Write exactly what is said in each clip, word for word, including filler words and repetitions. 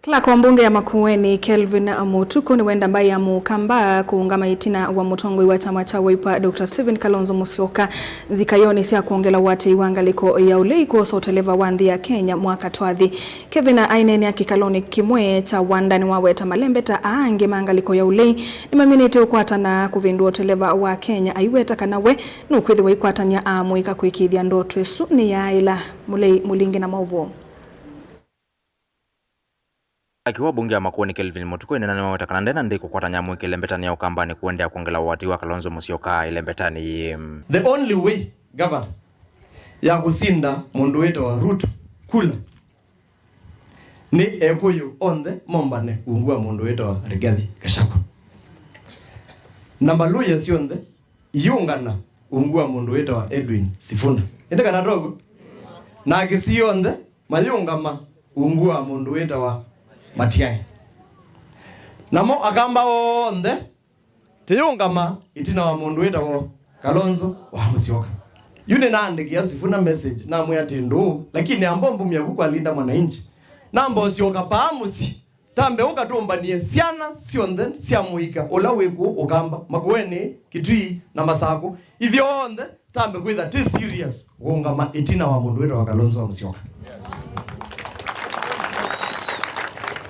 Clerk wa mbunge ya Makueni, Kelvin Mutuku, nĩwenda mbaĩ ya Mũkamba kũũngama ĩtina wa mũtongoi wa kyama kya Wiper, Doctor Stephen Kalonzo Musyoka, nzikayonĩ sya kwongela ũatĩĩi wa ngalĩko ya ũlei kwosa ũteleva wa nthĩ ya Kenya mwaka twathi. Kevin aineenea kĩkalonĩ kĩmwe kya Wanda nĩwaweta malembeta aa angĩ ma ngalĩko ya ũlei nĩmaminĩte ũkwatana kũvĩndũa ũteleva wa Kenya, aiweta kana we nũkwĩthĩwa aikwatany'a amũika kwĩkĩĩthya ndoto ĩsu nĩyaaĩla. Mũlei Mũlingi na maũvoo. Clerk wa mbunge ya Makueni Kelvin Mutuku ainena nĩwaweta kana ndena ndĩ kũkwatany'a amũika ĩlembetanĩ ya Ũkambanĩ kũendeea kwongela ũatĩĩi wa Kalonzo Musyoka ĩlembetanĩ yĩĩ. The only way, Governor, ya kũsinda mũndũ wĩtawa Ruto kula nĩ Ekũyũ onthe mombane ungu wa mũndũ wĩtawa Rigathi Gachagua. Na malũya syonthe iyũngana ungu wa mũndũ wĩtawa Edwin Sifuna. Ĩndĩ kana toguo? Na Akisii onthe mayũngama ungu wa mũndũ wĩtawa Matiang'i. Namo Akamba onthe tĩyũngama ĩtina wa mũndũ wĩtawa Kalonzo wa Musyoka. Yu nĩnaandĩkĩa Sifuna message, namwĩa atĩ ndũũ, lakini amba ũmbumya vu kwa Linda Mwananchi. Namba ũsyoka paa mũsyĩ, tambe ũkatũmbanie syana syonthe sya mũika ũla wĩ kũũ Ũkamba, Makueni, Kitui na Masakũ. Ithyonthe tambe kwĩtha tĩ serious kũũngama ĩtina wa mũndũ wĩtawa Kalonzo wa Musyoka.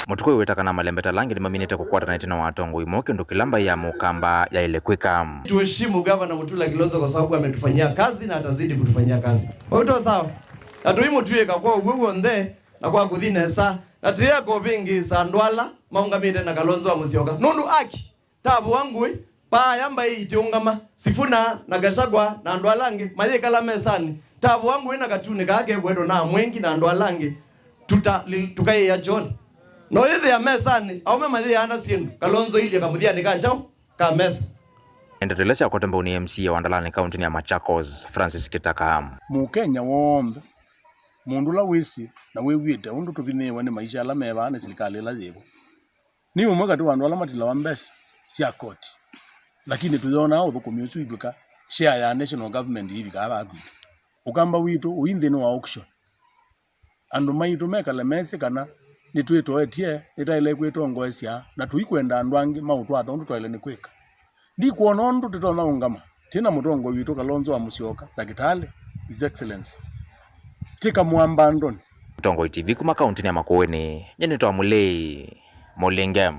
Mutuku aiweta kana malembeta ala angĩ nĩmaminĩte kũkwatana ĩtina wa atongoi moo, kĩndũ kĩla mbaĩ ya Mũkamba yaĩle kwĩka. Tuheshimu Gavana Mutula Kilonzo kwa sababu ametufanyia kazi na atazidi kutufanyia kazi. Kwa hiyo sawa. Na tũimũtw'ĩka kwa ũw'o w'onthe na kwa kũthi nesa. Na tĩya kũvĩngĩĩsa andũ ala maũngamĩte na Kalonzo wa Musyoka. Nũndũ aki tavũa ngũĩ, paaya mbaĩ itĩũngama, Sifuna na Gachagua na andũ ala angĩ mayĩkala mesanĩ, tavũa ngũĩ na katunĩ kaa kekũetwa na Amwengi na andũ ala angĩ, tuta-, li-, tũkaĩĩa John. No yĩthĩa mesanĩ, aũme mayĩaana syĩndũ, Kalonzo ilye kamũthyanĩ ka kyaũ? Ka mesa. Ndeto ila syakwatwa mbau nĩ M C A wa Ndalani kauntinĩ ya Machakos, Francis Kitaka. Mũkenya w'onthe, mũndũ ũla wĩsĩ na wĩw'ĩte ũndũ tũvinyĩĩwe nĩ maisha ala me vaa nĩ silikalĩ ĩla yĩvo. Nĩ ũmwe katĩ wa andũ ala matilawa mbesa sya koti, lakini tũyonaa ũthũkũmi ũsu itw'ĩka share ya national government yĩvikaa vaa kwitũ. Ũkamba witũ ũi nthĩnĩ wa auction. Andũ maitũ mekale mesĩ kana nĩtwĩtoetye, nĩtaĩle kwĩtongoesya, na tũikwenda andũ angĩ maũtwatha ũndũ twaĩle nĩ kwĩka. Ndikwona ũndũ tũtonya ũngama twĩ na mũtongoi witũ Kalonzo wa Musyoka, Ndakĩtalĩ, His Excellency. Tĩkamwamba andũnĩ. Tongoi T V kuma kauntinĩ ya Makueni, nyie nĩtawa Mũlei Mũlinge.